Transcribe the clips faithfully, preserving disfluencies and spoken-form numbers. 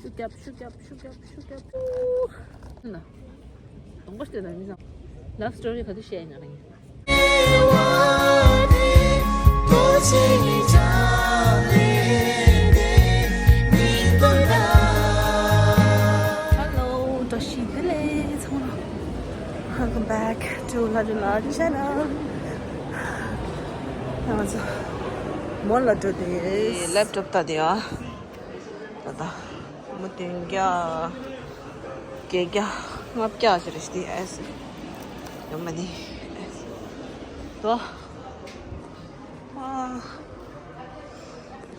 ཤུགས་རྒྱབ་ཤུགས་རྒྱབ་ཤུགས་རྒྱབ་ཤུགས་རྒྱབ། ན། གདོང་པ་ལྟོས་དང་མི་ཚང་། Love story ག་དུས་བཤད་ཡིན་ན་རེད། Hello བཀྲ་ཤིས་བདེ་ལེགས་ཚང་མ། Welcome back to Ladula channel. ང་ཚོ་མོལ་ལ་འགྲོ་དུས་ལེབ་ཊོབ་ལྟ་དེ་ཡ། ད་ལྟ་མི་བདུན་བརྒྱ། བརྒྱད་བརྒྱ། ལྔ་བརྒྱ་ཟེར་ཞིག་དེ་ཨེ་སི། ཡོད་མ་ནི་ཨེ་སི། དོ། ཨ།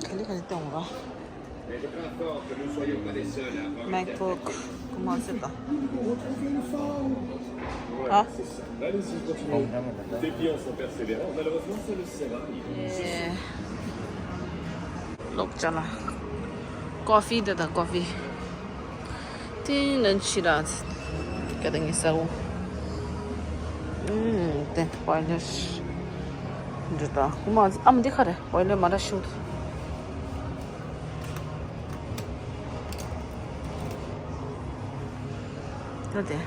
ག་ལེ་ག་ལེ་གཏོང་རོགས། MacBook ཁོ་མ་ཟེར་ད། ཨ། Allez-y, continuez. Défiance envers Sévérin, malheureusement, ça ne sert à rien. ལོག་ཅ་ལག་ཀོ་ཧྥི་དེ་དང་ཀོ་ཧྥི། ཏིང་ལན་ཕྱི་ར། ག་དང་ངེ་ས་འོ། ཨུམ། དེ་པའི་ལེ་ཤི། འདི་ད་ཁོ་མ་ཨམ་འདི་ཁ་རེ་པའི་ལེ་མ་ར་ཤུ། ད་དེ།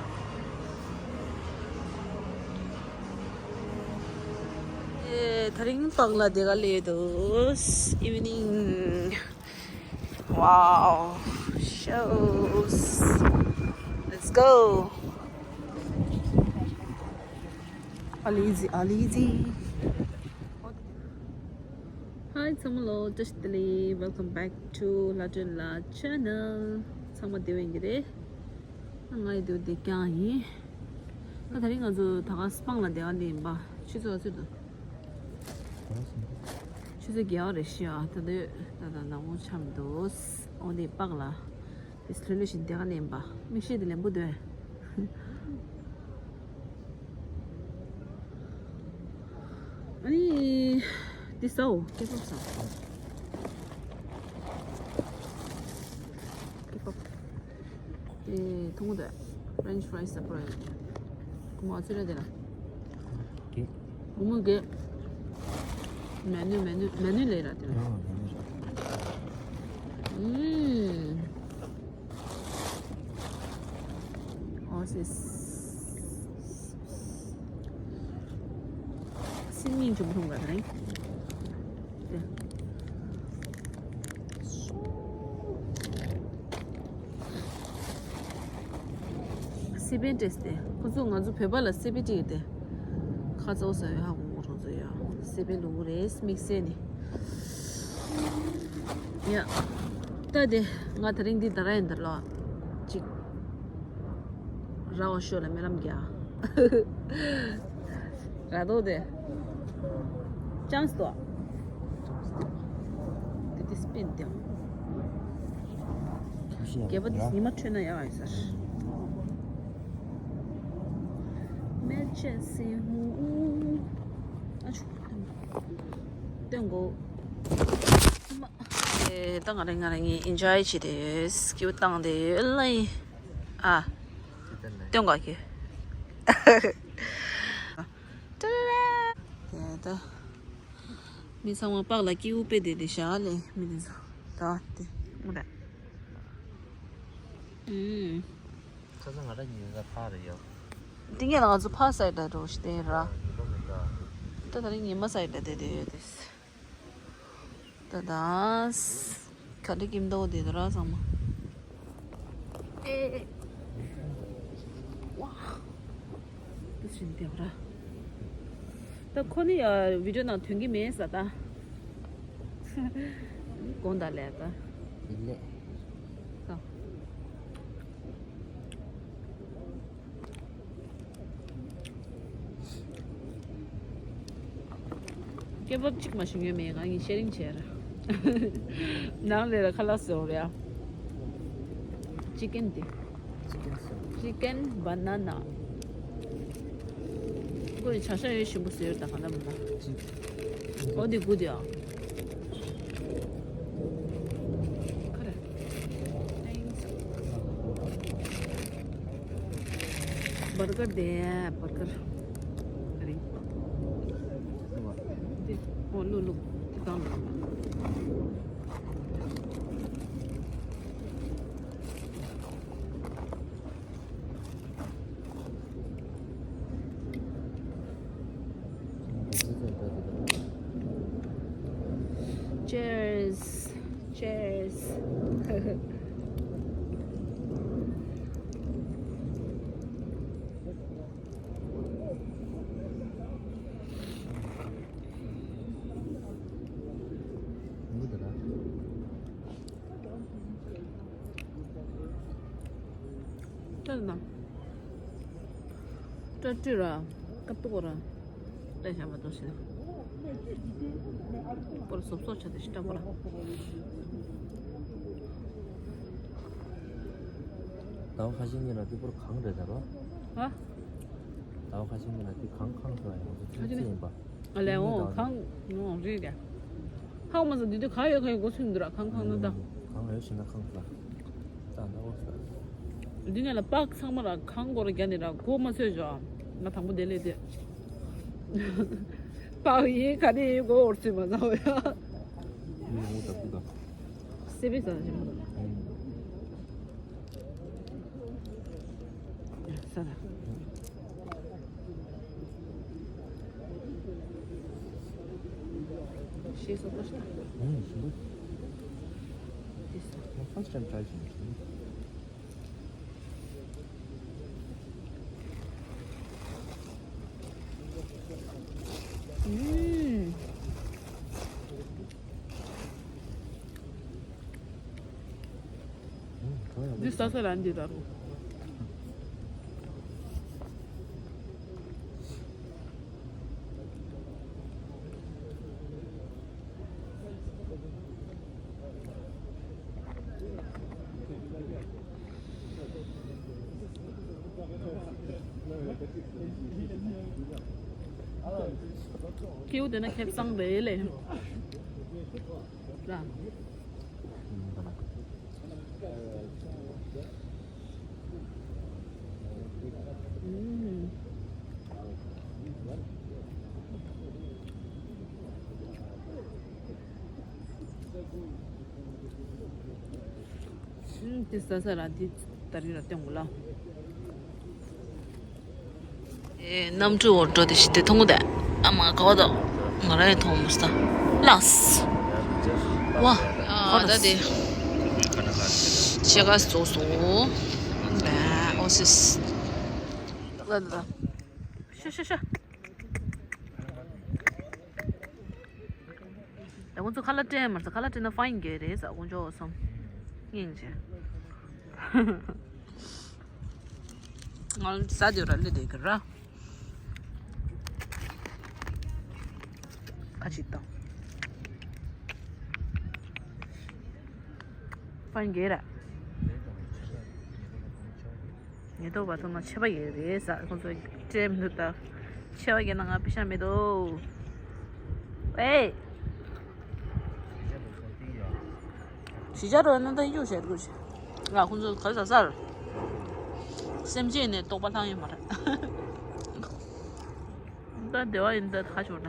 ཨེ། དེ་རིང་པག་ལ་དེ་ག་ལས་འདུག Evening. Wow. Shows. Let's go. Alizi, Alizi. Hi ཚང་མ་ལོ། བཀྲ་ཤིས་བདེ་ལེགས། Welcome back to Ladula channel. ཚང་མ་བདེ་པོ་ཡིན་གྱི་རེད། ང་ཡི་དུས་བདེ་རྐྱང་ཡིན། ད་དེ་རིང་ང་ཚོ་ད་ག་སྤང་ལ་བསྡད་པ་ལེན་པ། ཆུ་ཚོད་ག་ཚོད་འདུག་ཆུ་ཚོད་བརྒྱད་པ་རེད་ཤག་ད་དུས་ད་ད་ནག་མོ་འཆམ་འདུག་འོ་འདི་པག་ལ། དེ་ལྷོད་ལྷོད་བཞིན་བསྡད་པ་ལེན་པ། མིག་ཤེལ་དེ་ལེན་པོ་འདུག་ཨ་ནི། འདི་ཟའོ། ཀེ་པོབ་ཟ། ཀེ་པོབ། ཨེ། ཐུང་ངུ་དེ། French fries ཟ་པོ་རེད། ཁོ་མོ་ཨ་ཚི་རེད་དེ་ལ། གེ། ཁོ་མོ་གེ། མེ་ནུ་མེ་ནུ་མེ་ནུ་ལས་ར་དེ་ལ། ཨ། མེ་ནུ་ར། ཨུམ། ཨོ་སི། སི་མིང་ཅུང་ཐུང་ག་རེད། སི་པན་ཏེས་ཏེ། ཁོ་ཚོ་ང་ཚོ་བོད་པ་ལ་སི་པན་ཏེ་ཡོད་དེ། ཁ་ཚོ་ས་ཡོད་ཧ་གོ་གོ་ཁོ་ཚོ་ཡ། སི་པན་ལུག་རེད་དམིགས་བསལ་ནི། ཡ། ད་དེ་ང་དེ་རིང་འདི་ད་ར་ཡིན་འདི་ལོ། ཅིག་ར་བ་ཤོ་ལ་མེ་ལམ་རྒྱ། ར་དོ་དེ། ཅང་སྟོ། དེ་དེ་སྤེན་ཏེ། རྒྱལ་པོ་དེ་ཉི་མ་འཕྲོད་ན་ཡག་ཡོད་ཟེར། མེ་ཆེ་སི་ཧུ། ཨ་ཆུ། སྟོན་གོ། ཨེ། ད་ང་རང་ང་རང་གཉིས་ཨིན་ཇོའི་བྱེད་དེ་ཡོད། སྐྱིད་པོ་བཏང་དེ་ཡོད་ལ་ཡིན། ཨ། སྟོན་ག་གི། ཏི་ར། དེ་ད། མི་ཚང་མ་པག་ལ་སྐྱིད་པོ་དཔེ་དེ་དེ་ཞག་ལས་མི་དེ་ཚོ། ད་དེ་མོ་ར། ཨུམ། ཁ་སང་ང་རང་གཉིས་ཀ་ཕར་རེད་ཡོད། དེ་ངས་ལ་ང་ཚོ་ཕ་སའི་ད་འགྲོ་ཤི་དེ་ར། ད་ད་རིང་ཉི་མ་སའི་ད་དེ་དེ་ཡོད་དེ། ད་ད། ག་འདྲ་ཀིམ་ཏོ་དེ་ད་ར་ཚང་མ། ཨེ། ཝ། ད་ཕྱིན་དེ་ར། ད་ཁོ་ནི་ཡ་བི་ཌིའོ་ནང་ཐོན་གི་མེད་ས་ད། དགོངས་དག་ལས་ད། ཡིན་ལེ། ད། ཀེ་པོབ་གཅིག་མ་ཞུ་ཡོད་མེད་ང་གཉིས་ཤེར་རིང་བྱས་ར། ནང་ལས་ར་ཁ་ལག་བཟོ་རེད་ཨ། ཅི་ཀན་དེ། ཅི་ཀན་སོ། ཅི་ཀན་བ་ན་ན། ཁོ་ཡི་བྱ་ཤ་ཡོད་ཞིམ་པོ་བཟོས་ཡོད་ད་ག་ན་མ་ན། ཅི། ཨོ་དེ་གུ་དེ་ཨ། ཁ་ར། Thanks. བར་གར་དེ་བར་གར། ཨ་རེ། དེ་ཨོ་ལུ་ལུ་དེ་དང་ལ། ལྟར་ན། སྐྲ་བཀྲུས་ར། སྐབས་ཏོག་ར། ལྟ་བྱ་མ་གཏོགས་ཤིག་པོར་སོབ་སོབ་ཆ་དེ་ཤི་སྐྲ་པོ་ར། ཟླ་བ་ཁ་ཤས་ཉིན་ལ་དེ་པོར་གང་རེད་ད་རོ། ཧ། ཟླ་བ་ཁ་ཤས་ཉིན་ལ་དེ་གང་གང་ཐོ་ཡང་ཁ་ཤས་ཡིན་པ། ཨ་ལས་འོང་གང་ཡོང་རེད་ཡ། ཧ་མ་ཟ་དུས་དུས་ག་ཡོད་ག་ཡོད་གོ་ཚུན་འདུག་ར་གང་གང་ན་ད། གང་ཡོད་ཤི་ན་གང་ཟ། ད་ད་འོ་ཟ། འདི་ནས་ལ་པགས་ཚང་མ་ར་གང་གོ་ར་རྒྱ་ནི་ར་གོ་མ་ཚོད་ཇོ། ང་དང་པོ་དེ་ལས་དེ། པགས་ཡིན་ག་ནས་ཡིན་གོ་འོར་ཚུན་མ་ཟ་འོ་ཡ། ཡིན་འོ་ད་ཀུ་ད། སེ་བེ་ཟ་ཞིམ་པོ། ས་ད། ཤེས་སོ་ཏོ་ཤ། ཨང་ཞིམ་པོ། ཏིས། ང་first time try བྱས་ནས་ཞིམ་པོ། ཨུམ། འདི་ས་ས་རང་འདི་ད་རུང་། ཁྱེའུ་དེ་ན་ཁེབས་སང་རེད་ལེ། ར། དེ་ས་ས་ར་དེ་ད་རི་ར་སྟོན་གོ་ལ། ཨེ་གནམ་གྲུ་འོར་འགྲོ་དེ་ཞིག་དེ་མཐོང་གོ་དེ། ཨ་མ་ག་བ་དོ། ང་ར་ཡི་མཐོང་མོ་སྟ། ལགས། ཝ། ཨ་ད་དེ། ཆེ་ག་སོ་སོ། ཨོ་སིས། ལ་ལ་ལ། ཤ་ཤ་ཤ། ད་ཁོང་ཚོ་ཁ་ལག་སྤྲད་མ་ཟ། ཁ་ལག་སྤྲད་ན་ཕ་ཡིན་གྱི་རེད་ཟ། དཀོན་མཆོག་གསུམ་སྙིང་རྗེ། ང་ཟ་དེ་ར་ལི་དེ་གི་ར། ཁ་ཅིག་དང་། ཕ་ཡིན་གྱི་ར། ཉེན་རྟོག་པ་ཚང་མ་ཆད་པ་ཡོད་རེད་ཟ། ཁོང་ཚོ་སྤྲད་མི་འདུག་ད། ཆད་པ་ཡོད་ན་ང་པེ་ཤ་མེད་དོ། ཨེ། གཞིས་ཆགས་འགྲོ་ན་ད་གཡུག་བྱས་འདུག་ཅེ། ང་ཁོང་ཚོ་ག་རེ་ཟ་ཟ་ར། སེམས་ཅན་ནས་རྟོགས་པ་ལྷང་ཡོད་མ་རེད། ད་བདེ་བ་ཡིན་ད་ཁ་ཆོར་ན།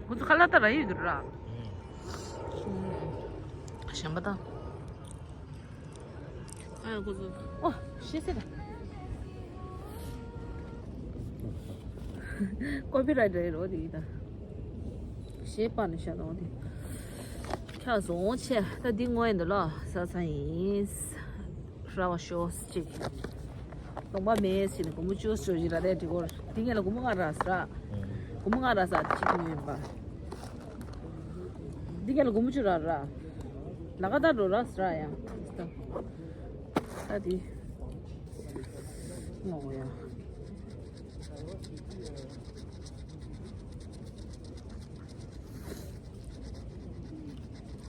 ཁོང་ཚོ་ཁ་ལག་ད་ར་ཡོད་འདུག་ར། གཞན་པ་ད། ཨ་ཁོ་ཚོ། ཨོ། ཤེས་སེ་ད། ཀོ་པི་རའེ་ཊི་རེད་རོ་དེ་ད། ཞེས་པ་ནི་ཤ་དང་དེ། ཁྱག་བཟོ་ཆེ་ད་འདི་དངོས་ཡིན་འདི་ལ་ས་ཚ་ཡིན། ར་བ་ཤོས་ཅིག་ལོང་པ་མེད་ཟེར་ནས་སྒོར་མོ་བཅུ་སྤྲོད་ཀྱི་ར་རེད་འགྲིག་གོ། འདི་ངས་ལ་སྒོར་མོ་ལྔ་རག་ཟེར། སྒོར་མོ་ལྔ་རག་ཟེར་གཅིག་ཉོས་ཡིན་པ། འདི་ངས་ལ་སྒོར་མོ་བཅུ་རག་ར། ལ་ཀ་ད་འགྲོ་ར་ཟེར་ཡང་། ད་འདི་ངོ་ཡ།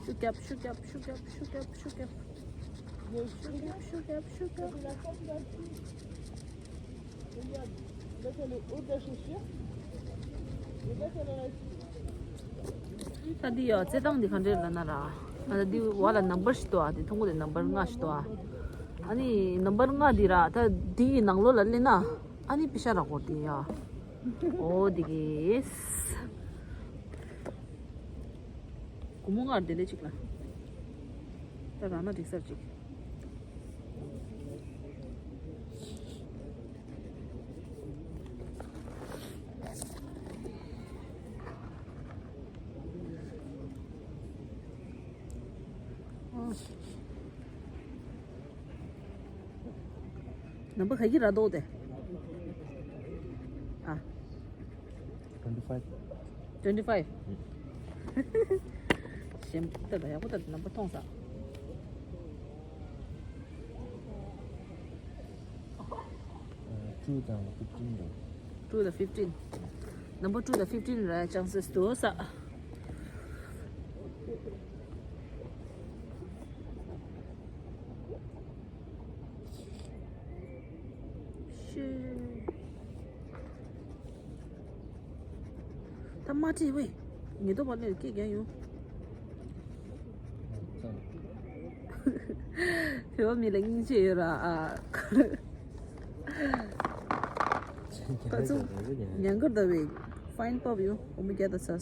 ཤུ་རྒྱབ་ཤུ་རྒྱབ་ཤུ་རྒྱབ་ཤུ་རྒྱབ་ཤུ་རྒྱབ། ཤུ་རྒྱབ་ཤུ་རྒྱབ་ཤུ་རྒྱབ། ད་འདི་ཡ་རྩེད་ཐང་འདི་ག་འདྲས་ལ་ན་ར། ང་ད་འདི་བ་ལ་ནམ་བར་ཞིག་ཏོ་ཨ། འདི་ཐུང་གོ་འདི་ནམ་བར་ལྔ་ཞིག་ཏོ་ཨ། ཨ་ནི་ནམ་བར་ལྔ་འདི་ར་ད་འདི་ཡི་ནང་ལོགས་ལ་སླེབས་ན་ཨ་ནི་པེ་ཤ་རག་གོ་འདི་ཡ། ཨོ་འདི་གིས། སྒོར་མོ་ལྔ་དེ་ལས་གཅིག་ལ། ད་རང་ན་འགྲིག་སར་གཅིག་ནམ་བར་ག་གི་ར་རྡོག་དེ། ཨ། twenty five. twenty five. ཞེམ་པོ་ད་ཡག་པོ་ད་ནམ་བར་མཐོང་ས། Two དང fifteen དང་། two དང་fifteen. ནམ་བར་two དང་fifteen ར་chances འདུག་ས། ཤེ། ད་མ་བྲིས་བས། ཉེ་དོ་བ་ལས་སྐད་རྒྱག་ཡོང་། བོད་མི་ལ་སྙིང་རྗེ་ཡོད་ར་ཨ། ཁ་ཚུགས་ཉན་གར་ད་བས། fine pop ཡོང་འོ་མ་རྒྱ་ད་ཚ།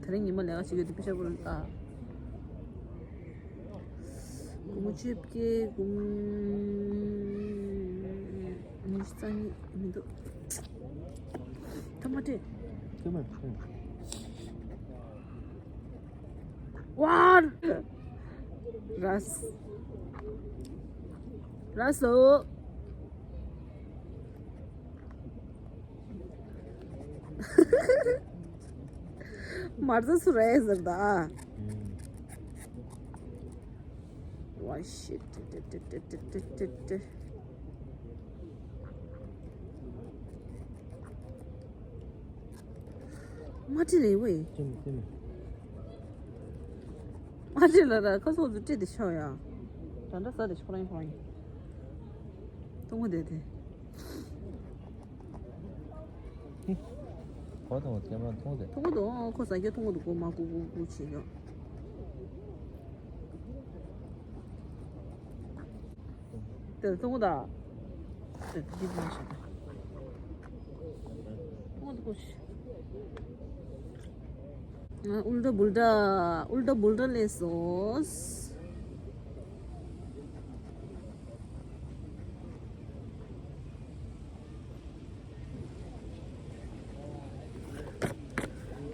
དེ་རིང་ཉི་མ་ལས་ཀ་བྱེད་ཀྱི་འདུག་པི་ཤ་བོར་ཨ། སྒོར་མོ་བཅོ་བརྒྱད་སྒོར་མོ་ཉི་ཤུ་རྩ་གཉིས་མི་འདུག་ཐ་མ་སྤྲད། ཁྱོད་མ་ཁྱོད། ཝཱ། ར་ས། ར་སོ། མར་ཟ་སུ་རེད་ཟེར་ད། ཝཱ་ཤིཊ། མ་ཁྲིད་ལེ་ཝེ། ཁྱོད་མ་ཁྱོད་མ། མ་ཁྲིད་ལ་ར་ཁ་སོགས་ཚོ་ཁྲིད་དེ་ཤོག་ཡ། ད་འདྲ་ཟ་དེ་ཤོག་རང་ཁོ་རང་ཡིན། གཏོང་གོ་དེ་དེ། གོ་དང་ཀེམ་ར་མཐོང་དེ། མཐོང་གོ་དང་ཁོ་ཟ་རྒྱུ་མཐོང་གོ་དུ་གོ་མ་གོ་གོ་གོ་བྱེད་ཡོད། དེ་ལ་ཐུང་ངུ་དང་། དེ་འདི་མ་ཤེས་ད། ཐུང་ངུ་དུ་ཀུ་ཤི། ཨུལ་ཊ་བུལ་ཊ། ཨུལ་ཊ་བུལ་ཊ་ལས་སོ།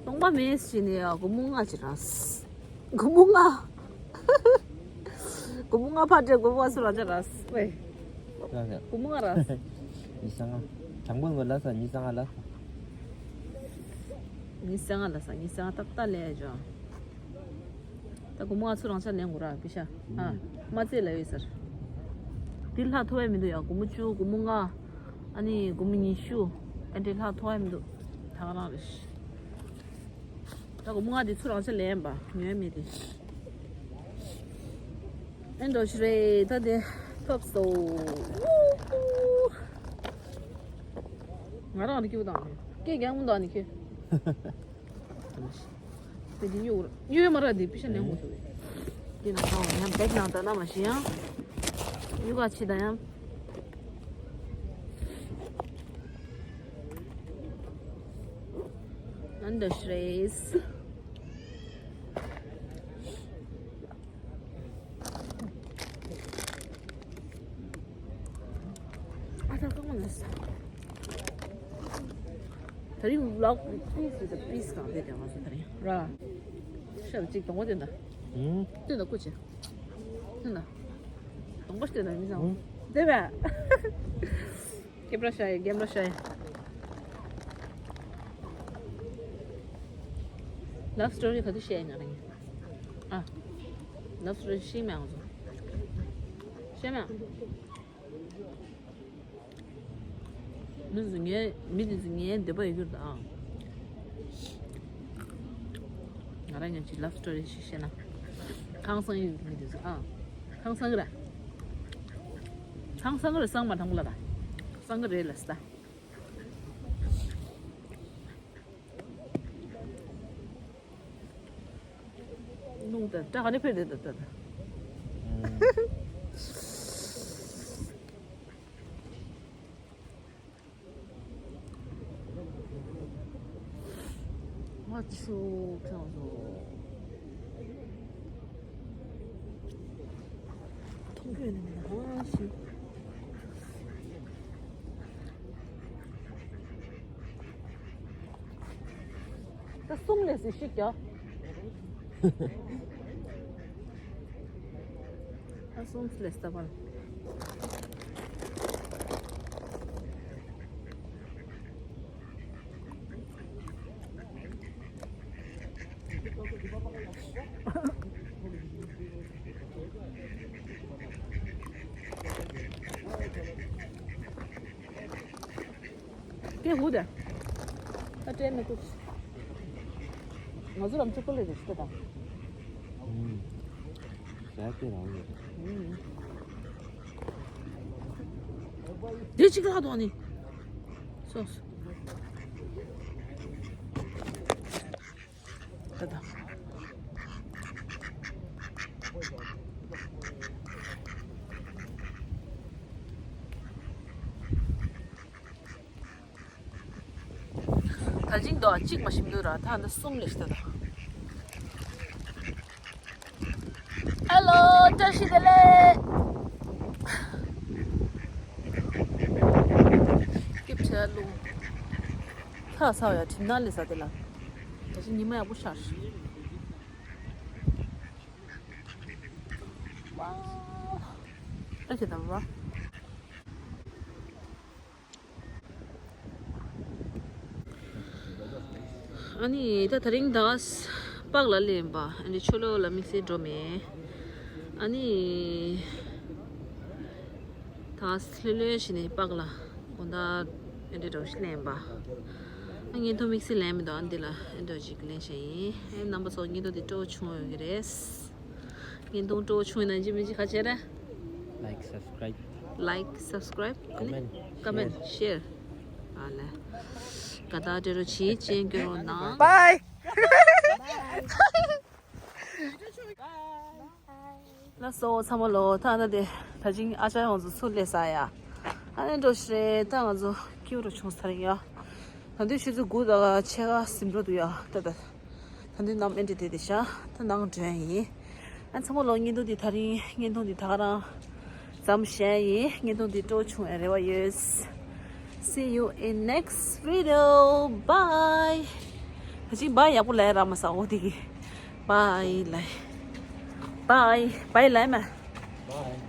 སྟོང་པ་མེད་ཟེར་ནས་ཡ་སྒོར་མོ་ལྔ་ཅིག་རག་སྒོར་མོ་ལྔ། སྒོར་མོ་ལྔ་ཕར་སྤྲད། སྒོར་མོ་ལྔ་ཚུར་རག་ཅིག་རག་ཝེ། སྒོར་མོ་ལྔ་རག་ཉི་ཤུ་རྩ་ལྔ། དང་པོ་ངོ་ལ་ས་ཉི་ཤུ་རྩ་ལྔ་ལ་ས། ཉི་ཤུ་རྩ་ལྔ་ལ་ས། ཉི་ཤུ་རྩ་ལྔ་ཏག་ཏག་ལས་ཡ་ཅོ། ད་སྒོར་མོ་ལྔ་ཚུར་རང་ཆ་ལེན་དགོས་ར་པི་ཤ། ཨ། མ་རྩེ་ལ་ཡོད་ཟེར། འདི་ལྷག་ཐོ་ཡ་མི་འདུག་ཡ། སྒོར་མོ་བཅུ། སྒོར་མོ་ལྔ། ཨ་ནི་སྒོར་མོ་ཉི་ཤུ། ཨ་འདི་ལྷག་ཐོ་ཡ་མི་འདུག་ད་ག་རང་རེད། ད་སྒོར་མོ་ལྔ་འདི་ཚུར་རང་ཆ་ལེན་པ་ཉོས་མེད་དེ། ཨེ་འགྲོ་ཤི་རེད་ད་དེ་ཐོབ་སོ། ང་རང་འདི་སྐྱིད་པོ་དང་སྐད་རྒྱག་མོ་དང་ནི་ཁྱོད། དེ་འདི་ཉོ་ཉོ་མ་ར་འདི་པི་ཤ་ནས་ཧོ་ཤོ། འདི་ན་ཁང་ཡང་བེག་ནང་ད་ན་མ་ཤི་ཡང་། ཡུ་ག་ཆི་ད་ཡང་། ཨན་ད་ཤི་རེས། ཨ་ད་ཀ་མ་ན་ས། ད་རིང་ཝི་ལོག་པི་ལི་སི་ཝི་ཛ་པི་ལི་སི་གང་དེ་དེ་ང་ཚོ་ད་རིང་ར། ཤ་གཅིག་གཏོང་བ་དེ་འདྲ། ཨུམ། དེ་འདྲ་ཀུ་ཅི། དེ་འདྲ། གཏོང་བ་དེ་འདྲ་མི་ཚང་། ཨུམ། དེ་བས། ཀེམ་ར་ཤ་ཡི་ཀེམ་ར་ཤ་ཡི། ལབ་སི་ཊོ་རི་ག་དུས་བཤད་ང་རང་ཨ། ལབ་སི་ཊོ་རི་ཤེས་མེད་ང་ཚོ། ཤེས་མེད། མི་ཚོ་ངའི་མི་དེ་ཚོ་ངའི་འདོད་པ་ཡོད་རྒྱུ་རེད་ཨ། ང་རང་ཉན་ཅིག་ལབ་སི་ཊོ་རི་ཞིག་བཤད་ན། ཁང་བཟང་ཡོད་མི་དེ་ཚོ་ཨ། ཁང་བཟང་གི་ར། ཁང་བཟང་གི་ར་བཟང་མ་དྲང་པོ་ལ་ར། བཟང་གི་རེད་ལ་ས། རླུང་དང་སྐྲ་ག་ནས་འཕེར་དེ་འདུག་ད། ང་ཆུ་ཁྱོད་ཚོ། མཐོང་གི་ཡོད་ནི་མིན་ཧ་ཤི། ད་གསུམ་ལས་སུ་ཤིག་ཀྱ། ད་གསུམ་ལས་ད་བར། ཀེ་ཧུ་དེ། ད་སྤྲད་མི་ཐུབ། ང་ཚོ་རམ་ཆོག་པ་ལས་རེ་ཞིག་ད། ཟས་དེ་རང་ཡོད། དེ་གཅིག་ལྷག་འདུག་ཨ་ནི། སོ་སོ། ད་ད། ད་ཅིང་དོ་གཅིག་མ་ཤིམ་དུ་ར་ད་ད་གསུམ་ལས་ཤི་ད་ད། ཧེ་ལོ། བཀྲ་ཤིས་བདེ་ལེགས། སྐྱིད་ཆ་ལུང་། ཚ་ཚ་ཡ་ཁྲིམས་ནང་ལས་ས་དེ་ལ། ད་ཅི་ཉི་མ་ཡག་པོ་ཤར། ཨ་ཁྱེད་དམ་པ། ཨ་ནི་ད་དེ་རིང་ད་པགས་ལ་ལེན་པ། ཨ་ནི་ཆུ་ལོག་ལ་དམིགས་བསལ་འགྲོ་མེད། ཨ་ནི་ད་ལྷོད་ལྷོད་བྱས་ནས་པགས་ལ་དགོང་དག་ཨ་འདྲ་འགྲོ་ཞིག་ལེན་པ། ཨ་བརྙན་ཐུང་དམིགས་བསལ་ལེན་མི་འདུག་ཨ་འདི་ལ་ཨ་འདྲ་ཞིག་ལེན་བྱས་ཡིན། ཨ་རྣམ་པ་ཚོ་བརྙན་ཐུང་འདི་སྤྲོ་བྱུང་ཡོད་ཀྱི་རེད། བརྙན་ཐུང་སྤྲོ་བྱུང་ཡོད་ན་ཅི་མི་ཅི་ཁ་ཆེ་རེད། Like, subscribe. Like, subscribe. Comment. Comment. Share. ཨ་ལེ། ག་ད་དྲི་རོ་ཆི་ཅན་གྱི་རོ་ན། Bye. ལ་སོ་ཚང་མ་ལོ། ད་ད་དེ་ད་ཅིང་ཨ་ཅག་ང་ཚོ་ཚུར་སླེབས་ས་ཡ། ཨ་ནི་འགྲོ་ཤི་རེད། ད་ང་ཚོ་ཁྱིའུ་རུ་ཆུང་ས་རིང་ཡ། ད་དུས་ཆུ་ཚོད་དགུ་དང་ཕྱེད་ཀ་ཟིན་འགྲོ་འདུག་ཡ། ད་ད། ད་འདི་ནམ་ཨེ་འདྲ་དེ་དེ་ཤ་ད་ནང་འདྲེན་ཡིན། ཨ་ཚང་མ་ལོ། བརྙན་ཐུང་འདི་ད་རིང་བརྙན་ཐུང་འདི་ད་ག་རང་ཙམ་བཤད་ཡིན། བརྙན་ཐུང་འདི་སྤྲོ་བྱུང་ཡ་རེ་བ་ཡོད། See you in next video. Bye. ད་ཅིག་བཱའི་ཡག་པོ་ལབ་ར་མ་ས་འོ་དེ་གི། བཱའི་ལབ། བཱའི་བཱའི་ལབ་མ། Bye.